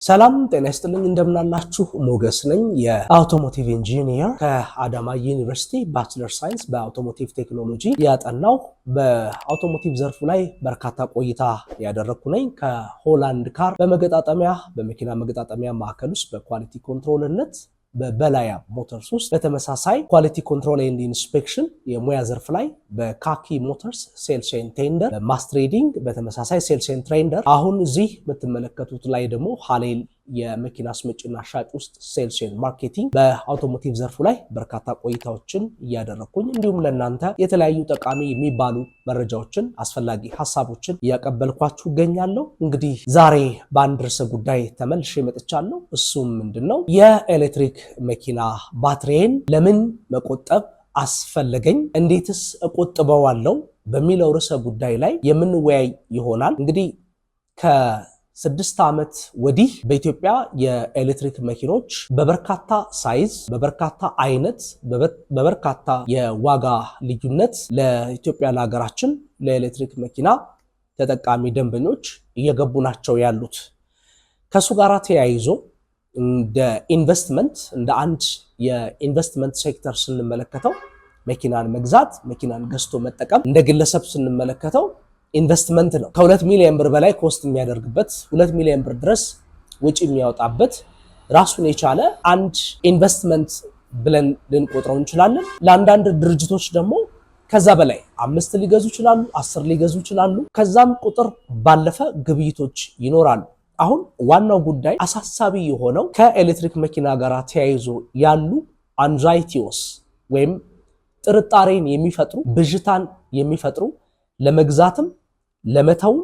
ሰላም ጤና ይስጥልኝ፣ እንደምናላችሁ። ሞገስ ነኝ፣ የ automotive engineer፣ ከአዳማ ዩኒቨርሲቲ bachelor science በ automotive technology ያጠናው፣ በ automotive ዘርፉ ላይ በርካታ ቆይታ ያደረግኩ ነኝ። ከሆላንድ ካር በመገጣጠሚያ፣ በመኪና መገጣጠሚያ ማዕከል ውስጥ በ quality control ነት፣ በበላያ ሞተርስ ውስጥ በተመሳሳይ quality control and inspection የሙያ ዘርፍ ላይ፣ በካኪ ሞተርስ sales and tender፣ በማስ ትሬዲንግ በተመሳሳይ sales and tender፣ አሁን እዚህ የምትመለከቱት ላይ ደግሞ ሀሌል የመኪና አስመጪና ሻጭ ውስጥ sales and marketing፣ በ automotive ዘርፉ ላይ በርካታ ቆይታዎችን እያደረግኩኝ እንዲሁም ለእናንተ የተለያዩ ጠቃሚ የሚባሉ መረጃዎችን፣ አስፈላጊ ሀሳቦችን እያቀበልኳችሁ እገኛለሁ። እንግዲህ ዛሬ በአንድ ርዕሰ ጉዳይ ተመልሼ መጥቻለሁ። እሱም ምንድን ነው? የኤሌክትሪክ መኪና ባትሪዬን ለምን መቆጠብ አስፈለገኝ? እንዴትስ እቆጥበዋለሁ? በሚለው ርዕሰ ጉዳይ ላይ የምንወያይ ይሆናል። እንግዲህ ከ6 ዓመት ወዲህ በኢትዮጵያ የኤሌክትሪክ መኪኖች በበርካታ size፣ በበርካታ አይነት፣ በበርካታ የዋጋ ልዩነት ለኢትዮጵያ፣ ለሀገራችን ለኤሌክትሪክ መኪና ተጠቃሚ ደንበኞች እየገቡ ናቸው ያሉት። ከእሱ ጋር ተያይዞ እንደ ኢንቨስትመንት፣ እንደ አንድ የ investment sector ስንመለከተው፣ መኪናን መግዛት፣ መኪናን ገዝቶ መጠቀም እንደ ግለሰብ ስንመለከተው ኢንቨስትመንት ነው። ከ2 ሚሊዮን ብር በላይ cost የሚያደርግበት፣ 2 ሚሊዮን ብር ድረስ ወጪ የሚያወጣበት ራሱን የቻለ አንድ ኢንቨስትመንት ብለን ልንቆጥረው እንችላለን። ለአንዳንድ ድርጅቶች ደግሞ ከዛ በላይ አምስት ሊገዙ ይችላሉ፣ 10 ሊገዙ ይችላሉ። ከዛም ቁጥር ባለፈ ግብይቶች ይኖራሉ። አሁን ዋናው ጉዳይ አሳሳቢ የሆነው ከኤሌክትሪክ መኪና ጋር ተያይዞ ያሉ anxiety ዎች ወይም ጥርጣሬን የሚፈጥሩ፣ ብዥታን የሚፈጥሩ፣ ለመግዛትም ለመተውም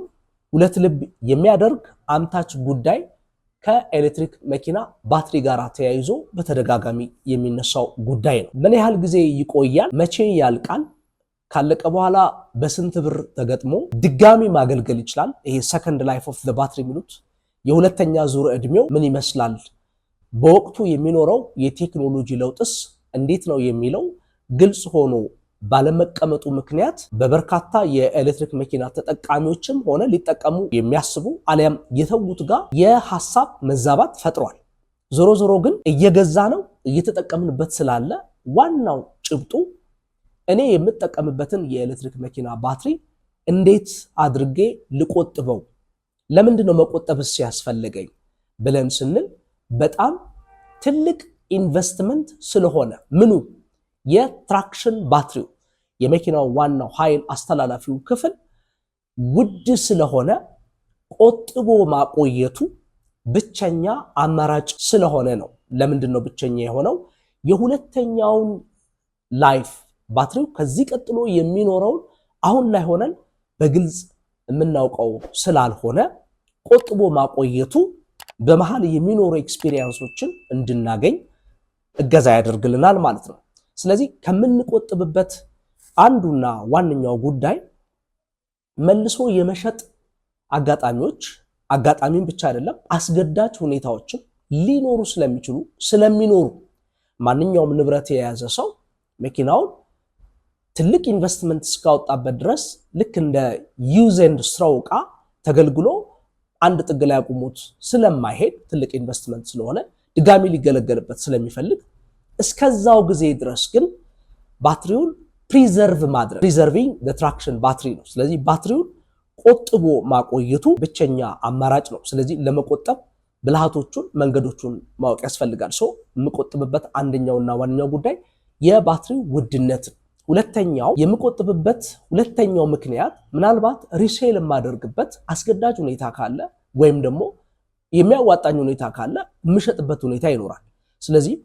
ሁለት ልብ የሚያደርግ አምታች ጉዳይ ከኤሌክትሪክ መኪና ባትሪ ጋር ተያይዞ በተደጋጋሚ የሚነሳው ጉዳይ ነው። ምን ያህል ጊዜ ይቆያል? መቼ ያልቃል? ካለቀ በኋላ በስንት ብር ተገጥሞ ድጋሚ ማገልገል ይችላል? ይሄ second life of battery የሚሉት የሁለተኛ ዙር ዕድሜው ምን ይመስላል? በወቅቱ የሚኖረው የቴክኖሎጂ ለውጥስ እንዴት ነው የሚለው ግልጽ ሆኖ ባለመቀመጡ ምክንያት በበርካታ የኤሌክትሪክ መኪና ተጠቃሚዎችም ሆነ ሊጠቀሙ የሚያስቡ አሊያም የተዉት ጋር የሀሳብ መዛባት ፈጥሯል። ዞሮ ዞሮ ግን እየገዛ ነው፣ እየተጠቀምንበት ስላለ ዋናው ጭብጡ እኔ የምጠቀምበትን የኤሌክትሪክ መኪና ባትሪ እንዴት አድርጌ ልቆጥበው? ለምንድን ነው መቆጠብስ ያስፈለገኝ ብለን ስንል በጣም ትልቅ ኢንቨስትመንት ስለሆነ፣ ምኑ፣ የ traction ባትሪው፣ የመኪናው ዋናው ኃይል አስተላላፊው ክፍል ውድ ስለሆነ ቆጥቦ ማቆየቱ ብቸኛ አማራጭ ስለሆነ ነው። ለምንድን ነው ብቸኛ የሆነው? የሁለተኛውን life ባትሪው ከዚህ ቀጥሎ የሚኖረውን አሁን ላይ ሆነን በግልጽ የምናውቀው ስላልሆነ ቆጥቦ ማቆየቱ በመሃል የሚኖሩ experience ኦችን እንድናገኝ እገዛ ያደርግልናል ማለት ነው። ስለዚህ ከምንቆጥብበት አንዱና ዋነኛው ጉዳይ መልሶ የመሸጥ አጋጣሚዎች፣ አጋጣሚም ብቻ አይደለም፣ አስገዳጅ ሁኔታዎችም ሊኖሩ ስለሚችሉ፣ ስለሚኖሩ፣ ማንኛውም ንብረት የያዘ ሰው መኪናውን ትልቅ ኢንቨስትመንት እስካወጣበት ድረስ ልክ እንደ use and throw ዕቃ ተገልግሎ አንድ ጥግ ላይ አቁሞት ስለማይሄድ፣ ትልቅ ኢንቨስትመንት ስለሆነ ድጋሚ ሊገለገልበት ስለሚፈልግ፣ እስከዛው ጊዜ ድረስ ግን ባትሪውን preserve ማድረግ፣ preserving traction battery ነው። ስለዚህ ባትሪውን ቆጥቦ ማቆየቱ ብቸኛ አማራጭ ነው። ስለዚህ ለመቆጠብ ብልሃቶቹን፣ መንገዶቹን ማወቅ ያስፈልጋል። So የምቆጥብበት አንደኛውና ዋነኛው ጉዳይ የባትሪው ውድነት ነው። ሁለተኛው የምቆጥብበት ሁለተኛው ምክንያት ምናልባት resale የማደርግበት አስገዳጅ ሁኔታ ካለ ወይም ደግሞ የሚያዋጣኝ ሁኔታ ካለ የምሸጥበት ሁኔታ ይኖራል። ስለዚህ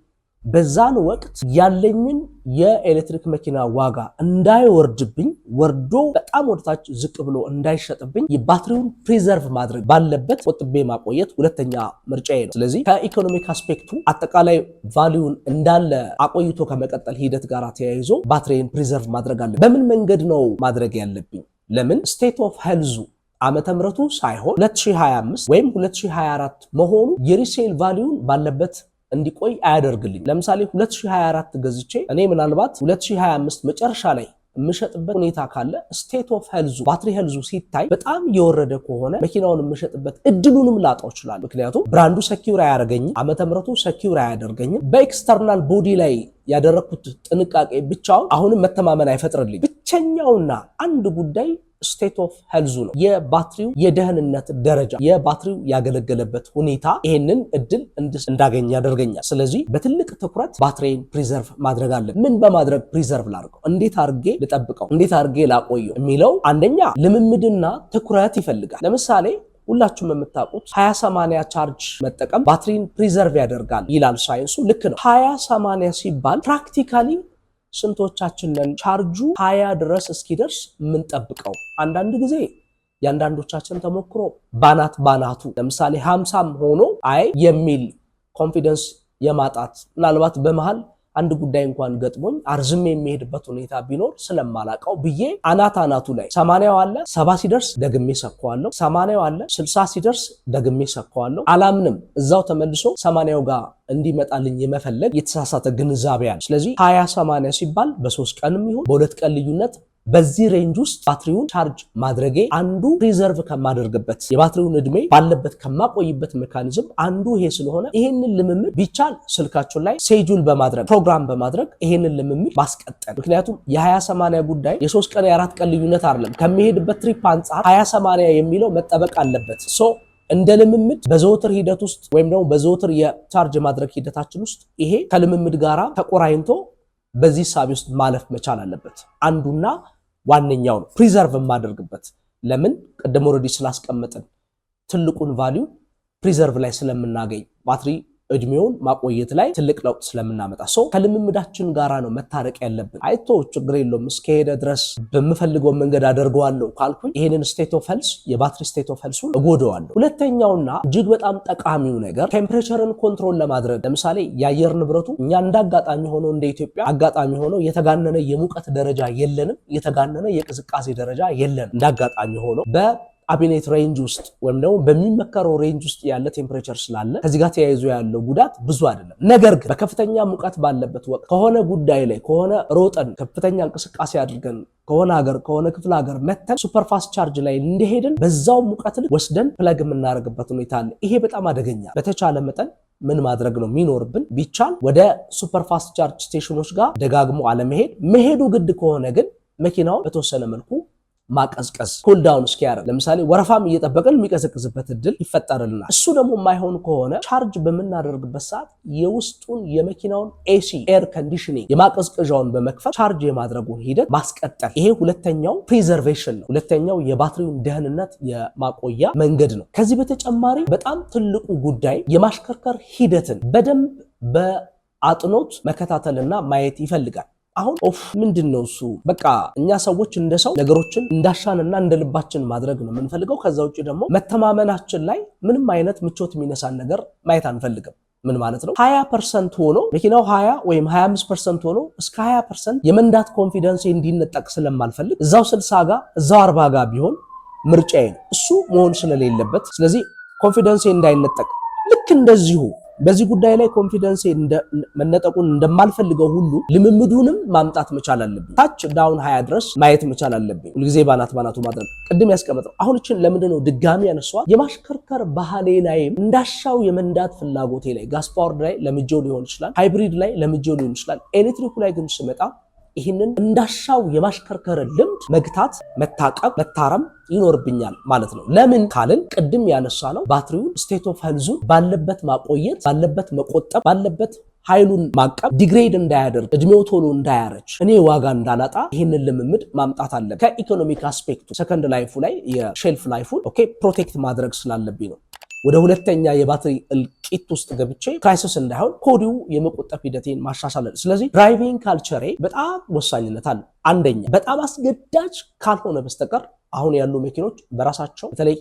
በዛን ወቅት ያለኝን የኤሌክትሪክ መኪና ዋጋ እንዳይወርድብኝ፣ ወርዶ በጣም ወደታች ዝቅ ብሎ እንዳይሸጥብኝ የባትሪውን preserve ማድረግ፣ ባለበት ቆጥቤ ማቆየት ሁለተኛ ምርጫዬ ነው። ስለዚህ ከ economic aspect ኡ አጠቃላይ value ን እንዳለ አቆይቶ ከመቀጠል ሂደት ጋር ተያይዞ ባትሪን preserve ማድረግ አለ። በምን መንገድ ነው ማድረግ ያለብኝ? ለምን state of health ኡ ዓመተ ምሕረቱ ሳይሆን 2025 ወይም 2024 መሆኑ የ resale value ን ባለበት እንዲቆይ አያደርግልኝ። ለምሳሌ 2024 ገዝቼ እኔ ምናልባት 2025 መጨረሻ ላይ የምሸጥበት ሁኔታ ካለ state of health ኡ፣ battery health ኡ ሲታይ በጣም የወረደ ከሆነ መኪናውን የምሸጥበት እድሉንም ላጣው እችላለሁ። ምክንያቱም brand ኡ secure አያደርገኝም፣ ዓመተ ምሕረቱ secure አያደርገኝም። በ external body ላይ ያደረግኩት ጥንቃቄ ብቻውን አሁንም መተማመን አይፈጥርልኝ። ብቸኛውና አንድ ጉዳይ state of health ኡ ነው። የባትሪው የደህንነት ደረጃ፣ የባትሪው ያገለገለበት ሁኔታ ይሄንን እድል እንዳገኝ ያደርገኛል። ስለዚህ በትልቅ ትኩረት ባትሪን preserve ማድረግ አለብን። ምን በማድረግ preserve ላድርገው፣ እንዴት አድርጌ ልጠብቀው፣ እንዴት አድርጌ ላቆየው የሚለው አንደኛ ልምምድና ትኩረት ይፈልጋል። ለምሳሌ ሁላችሁም የምታውቁት 20/80 charge መጠቀም ባትሪን preserve ያደርጋል ይላል ሳይንሱ። ልክ ነው። 20/80 ሲባል practically ስንቶቻችን ነን charge ኡ 20 ድረስ እስኪደርስ የምንጠብቀው? አንዳንድ ጊዜ የአንዳንዶቻችን ተሞክሮ ባናት ባናቱ ለምሳሌ 50ም ሆኖ አይ የሚል confidence የማጣት፣ ምናልባት በመሃል አንድ ጉዳይ እንኳን ገጥሞኝ አርዝሜ የሚሄድበት ሁኔታ ቢኖር ስለማላቀው ብዬ አናት አናቱ ላይ 80ው አለ፣ 70 ሲደርስ ደግሜ ሰካዋለሁ፣ 80ው አለ፣ 60 ሲደርስ ደግሜ ሰካዋለሁ። አላምንም፣ እዛው ተመልሶ 80ው ጋር እንዲመጣልኝ የመፈለግ የተሳሳተ ግንዛቤ አለ። ስለዚህ 20/80 ሲባል በ3 ቀንም ይሁን በ2 ቀን ልዩነት በዚህ range ውስጥ ባትሪውን charge ማድረጌ አንዱ preserve ከማደርግበት፣ የባትሪውን እድሜ ባለበት ከማቆይበት mechanism አንዱ ይሄ ስለሆነ ይሄንን ልምምድ ቢቻል ስልካችን ላይ schedule በማድረግ፣ ፕሮግራም በማድረግ ይሄንን ልምምድ ማስቀጠል። ምክንያቱም የ20/80 ጉዳይ የ3 ቀን የ4 ቀን ልዩነት አይደለም። ከሚሄድበት trip አንጻር 20/80 የሚለው መጠበቅ አለበት። So እንደ ልምምድ በዘወትር ሂደት ውስጥ ወይም ደግሞ በዘወትር የ charge ማድረግ ሂደታችን ውስጥ ይሄ ከልምምድ ጋራ ተቆራኝቶ በዚህ ሳቢ ውስጥ ማለፍ መቻል አለበት። አንዱና ዋነኛው ነው preserve የማደርግበት። ለምን? ቅድም already ስላስቀመጥን ትልቁን value preserve ላይ ስለምናገኝ፣ ባትሪ እድሜውን ማቆየት ላይ ትልቅ ለውጥ ስለምናመጣ፣ so ከልምምዳችን ጋራ ነው መታረቅ ያለብን። አይቶ ችግር የለውም፣ እስከሄደ ድረስ በምፈልገው መንገድ አደርገዋለሁ ካልኩኝ ይሄንን state of health፣ የባትሪ state of health ኡን እጎደዋለሁ። ሁለተኛውና እጅግ በጣም ጠቃሚው ነገር temperature ን control ለማድረግ፣ ለምሳሌ የአየር ንብረቱ እኛ እንደ አጋጣሚ ሆኖ፣ እንደ ኢትዮጵያ አጋጣሚ ሆኖ የተጋነነ የሙቀት ደረጃ የለንም፣ የተጋነነ የቅዝቃዜ ደረጃ የለንም። እንደ አጋጣሚ ሆኖ በ አቢኔት range ውስጥ ወይም ደግሞ በሚመከረው range ውስጥ ያለ temperature ስላለ ከዚህ ጋር ተያይዞ ያለው ጉዳት ብዙ አይደለም። ነገር ግን በከፍተኛ ሙቀት ባለበት ወቅት ከሆነ ጉዳይ ላይ ከሆነ ሮጠን፣ ከፍተኛ እንቅስቃሴ አድርገን ከሆነ ሀገር፣ ከሆነ ክፍለ ሀገር መተን super fast charge ላይ እንደሄድን በዛው ሙቀት ልክ ወስደን plug የምናደርግበት ሁኔታ አለ። ይሄ በጣም አደገኛ። በተቻለ መጠን ምን ማድረግ ነው የሚኖርብን? ቢቻል ወደ super fast charge station ኖች ጋር ደጋግሞ አለመሄድ፣ መሄዱ ግድ ከሆነ ግን መኪናውን በተወሰነ መልኩ ማቀዝቀዝ፣ cool down እስኪያደርግ፣ ለምሳሌ ወረፋም እየጠበቅን የሚቀዘቅዝበት እድል ይፈጠርልናል። እሱ ደግሞ የማይሆን ከሆነ charge በምናደርግበት ሰዓት የውስጡን የመኪናውን AC air conditioning የማቀዝቀዣውን በመክፈት charge የማድረጉን ሂደት ማስቀጠል። ይሄ ሁለተኛው preservation ነው። ሁለተኛው የባትሪውን ደህንነት የማቆያ መንገድ ነው። ከዚህ በተጨማሪ በጣም ትልቁ ጉዳይ የማሽከርከር ሂደትን በደንብ በአጥኖት መከታተልና ማየት ይፈልጋል። አሁን ኦፍ ምንድን ነው እሱ? በቃ እኛ ሰዎች እንደ ሰው ነገሮችን እንዳሻንና እንደ ልባችን ማድረግ ነው የምንፈልገው። ከዛ ውጭ ደግሞ መተማመናችን ላይ ምንም አይነት ምቾት የሚነሳን ነገር ማየት አንፈልግም። ምን ማለት ነው? 20% ሆኖ መኪናው 20 ወይም 25% ሆኖ እስከ 20% የመንዳት confidence እንዲነጠቅ ስለማልፈልግ እዛው 60 ጋር፣ እዛው 40 ጋር ቢሆን ምርጫዬ ነው። እሱ መሆን ስለሌለበት፣ ስለዚህ confidence እንዳይነጠቅ፣ ልክ እንደዚሁ በዚህ ጉዳይ ላይ confidence መነጠቁን እንደማልፈልገው ሁሉ ልምምዱንም ማምጣት መቻል አለብኝ። ታች down 20 ድረስ ማየት መቻል አለብኝ። ሁልጊዜ ባናት ባናቱ ማድረግ ቅድም ያስቀመጥነው። አሁን እችን ለምንድን ነው ድጋሚ ያነሷል? የማሽከርከር ባህሌ ላይም እንዳሻው የመንዳት ፍላጎቴ ላይ gas powered ላይ ለምጄው ሊሆን ይችላል፣ hybrid ላይ ለምጄው ሊሆን ይችላል። ኤሌክትሪኩ ላይ ግን ስመጣ ይህንን እንዳሻው የማሽከርከር ልምድ መግታት፣ መታቀብ፣ መታረም ይኖርብኛል ማለት ነው። ለምን ካልን ቅድም ያነሳነው ባትሪውን state of health ኡን ባለበት ማቆየት፣ ባለበት መቆጠብ፣ ባለበት ኃይሉን ማቀብ፣ degrade እንዳያደርግ፣ እድሜው ቶሎ እንዳያረጅ፣ እኔ ዋጋ እንዳላጣ ይህንን ልምምድ ማምጣት አለብን። ከ economic aspect ኡ second life ኡ ላይ የ shelf life ኡን okay protect ማድረግ ስላለብኝ ነው። ወደ ሁለተኛ የባትሪ እልቂት ውስጥ ገብቼ crisis እንዳይሆን ከወዲሁ የመቆጠብ ሂደቴን ማሻሻል። ስለዚህ driving culture ኤ በጣም ወሳኝነት አለ። አንደኛ በጣም አስገዳጅ ካልሆነ በስተቀር አሁን ያሉ መኪኖች በራሳቸው በተለይ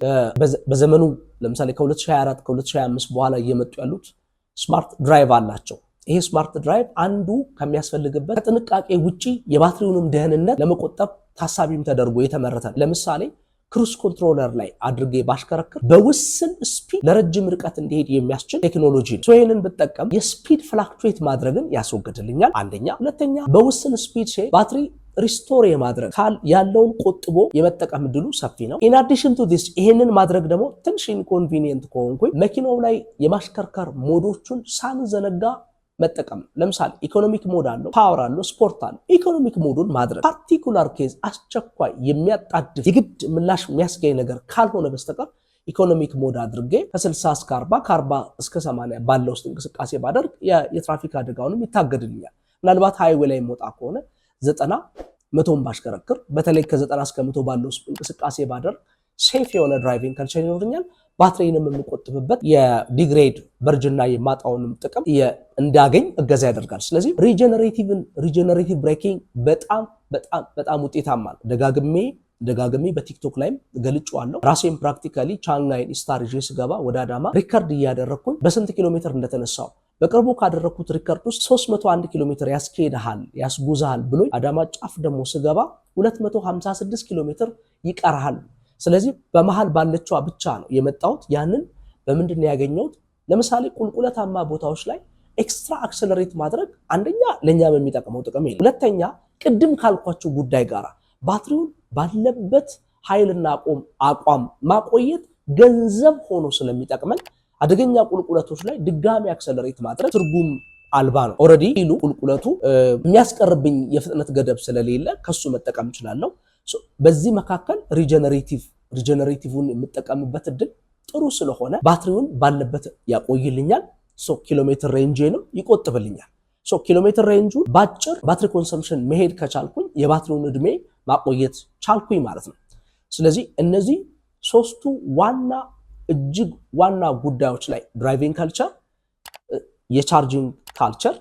በዘመኑ ለምሳሌ ከ2024፣ ከ2025 በኋላ እየመጡ ያሉት smart drive አላቸው። ይሄ smart drive አንዱ ከሚያስፈልግበት ከጥንቃቄ ውጪ የባትሪውንም ደህንነት ለመቆጠብ ታሳቢም ተደርጎ የተመረተ ነው። ለምሳሌ cruise controller ላይ አድርጌ ባሽከረክር በውስን speed ለረጅም ርቀት እንዲሄድ የሚያስችል ቴክኖሎጂ ነው። ይህንን ብጠቀም የ speed fluctuate ማድረግን ያስወግድልኛል። አንደኛ። ሁለተኛ በውስን speed ባትሪ restore የማድረግ ያለውን ቆጥቦ የመጠቀም እድሉ ሰፊ ነው። In addition to this፣ ይሄንን ማድረግ ደግሞ ትንሽ inconvenient ከሆንኩኝ መኪናው ላይ የማሽከርከር mode ኦቹን ሳንዘነጋ መጠቀም ነው። ለምሳሌ economic mode አለው፣ power አለው፣ ስፖርት አለው። Economic mode ኡን ማድረግ particular case አስቸኳይ የሚያጣድፍ የግድ ምላሽ የሚያስገኝ ነገር ካልሆነ በስተቀር economic mode አድርጌ ከ60 እስከ 40፣ ከ40 እስከ 80 ባለው ውስጥ እንቅስቃሴ ባደርግ የትራፊክ አደጋውንም ይታገድልኛል። ምናልባት highway ላይ የምወጣ ከሆነ 90 100ን ባሽከረክር፣ በተለይ ከ90 እስከ 100 ባለው ውስጥ እንቅስቃሴ ባደርግ safe የሆነ driving culture ይኖረኛል። ባትሪንም የምቆጥብበት የ degrade በእርጅና የማጣውንም ጥቅም እንዳገኝ እገዛ ያደርጋል። ስለዚህ regenerative braking በጣም በጣም በጣም ውጤታማ ነው። ደጋግሜ ደጋግሜ በቲክቶክ ላይም ገልጬዋለሁ። ራሴን practically Changan E-Star ይዤ ስገባ ወደ አዳማ record እያደረግኩኝ በስንት ኪሎ ሜትር እንደተነሳው፣ በቅርቡ ካደረግኩት record ውስጥ 301 ኪሎ ሜትር ያስኬድሃል፣ ያስጉዛሃል ብሎ አዳማ ጫፍ ደግሞ ስገባ 256 ኪሎ ሜትር ይቀርሃል። ስለዚህ በመሃል ባለችዋ ብቻ ነው የመጣሁት። ያንን በምንድን ነው ያገኘሁት? ለምሳሌ ቁልቁለታማ ቦታዎች ላይ extra accelerate ማድረግ አንደኛ ለእኛም የሚጠቅመው ጥቅም የለም። ሁለተኛ ቅድም ካልኳቸው ጉዳይ ጋር ባትሪውን ባለበት ኃይልና አቋም ማቆየት ገንዘብ ሆኖ ስለሚጠቅመን አደገኛ ቁልቁለቶች ላይ ድጋሚ accelerate ማድረግ ትርጉም አልባ ነው። Already ሉ ቁልቁለቱ የሚያስቀርብኝ የፍጥነት ገደብ ስለሌለ ከሱ መጠቀም እችላለሁ። በዚህ መካከል regenerative ን የምጠቀምበት እድል ጥሩ ስለሆነ ባትሪውን ባለበት ያቆይልኛል። So ኪሎ ሜትር range ንም ይቆጥብልኛል። So ኪሎ ሜትር range ኡ ባጭር battery consumption መሄድ ከቻልኩኝ የባትሪውን እድሜ ማቆየት ቻልኩኝ ማለት ነው። ስለዚህ እነዚህ ሶስቱ ዋና እጅግ ዋና ጉዳዮች ላይ driving culture፣ የ charging culture፣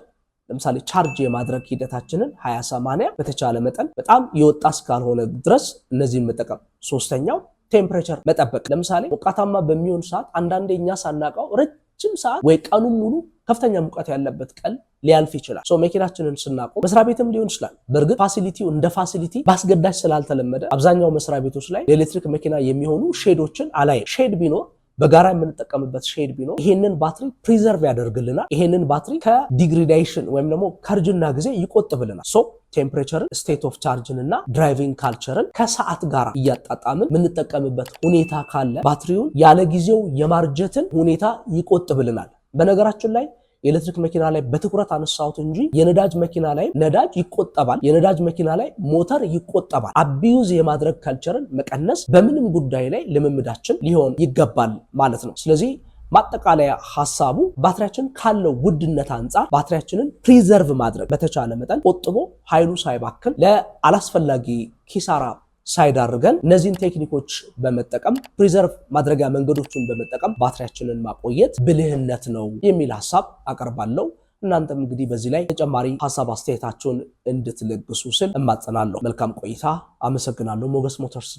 ለምሳሌ charge የማድረግ ሂደታችንን 20 80 በተቻለ መጠን በጣም የወጣ እስካልሆነ ድረስ እነዚህን መጠቀም። ሶስተኛው temperature መጠበቅ። ለምሳሌ ሞቃታማ በሚሆን ሰዓት አንዳንዴ እኛ ሳናውቀው ረጅም ሰዓት ወይ ቀኑን ሙሉ ከፍተኛ ሙቀት ያለበት ቀን ሊያልፍ ይችላል። So መኪናችንን ስናቆም መስሪያ ቤትም ሊሆን ይችላል። በእርግጥ facility ው እንደ facility በአስገዳጅ ስላልተለመደ አብዛኛው መስሪያ ቤቶች ላይ ለኤሌክትሪክ መኪና የሚሆኑ shed ኦችን አላይም። Shed ቢኖር፣ በጋራ የምንጠቀምበት shed ቢኖር ይሄንን ባትሪ preserve ያደርግልናል። ይሄንን ባትሪ ከ degradation ወይም ደግሞ ከእርጅና ጊዜ ይቆጥብልናል። So temperature ን፣ state of charge ን እና driving culture ን ከሰዓት ጋር እያጣጣምን የምንጠቀምበት ሁኔታ ካለ ባትሪውን ያለ ጊዜው የማርጀትን ሁኔታ ይቆጥብልናል። በነገራችን ላይ የኤሌክትሪክ መኪና ላይ በትኩረት አነሳሁት እንጂ የነዳጅ መኪና ላይ ነዳጅ ይቆጠባል። የነዳጅ መኪና ላይ ሞተር ይቆጠባል። Abuse የማድረግ culture ን መቀነስ በምንም ጉዳይ ላይ ልምምዳችን ሊሆን ይገባል ማለት ነው። ስለዚህ ማጠቃለያ ሀሳቡ ባትሪያችን ካለው ውድነት አንጻር ባትሪያችንን preserve ማድረግ፣ በተቻለ መጠን ቆጥቦ ኃይሉ ሳይባክን ለአላስፈላጊ ኪሳራ ሳይዳርገን እነዚህን ቴክኒኮች በመጠቀም፣ preserve ማድረጊያ መንገዶችን በመጠቀም ባትሪያችንን ማቆየት ብልህነት ነው የሚል ሀሳብ አቀርባለሁ። እናንተም እንግዲህ በዚህ ላይ ተጨማሪ ሀሳብ አስተያየታችሁን እንድትለግሱ ስል እማጸናለሁ። መልካም ቆይታ። አመሰግናለሁ። ሞገስ ሞተርስ ላይ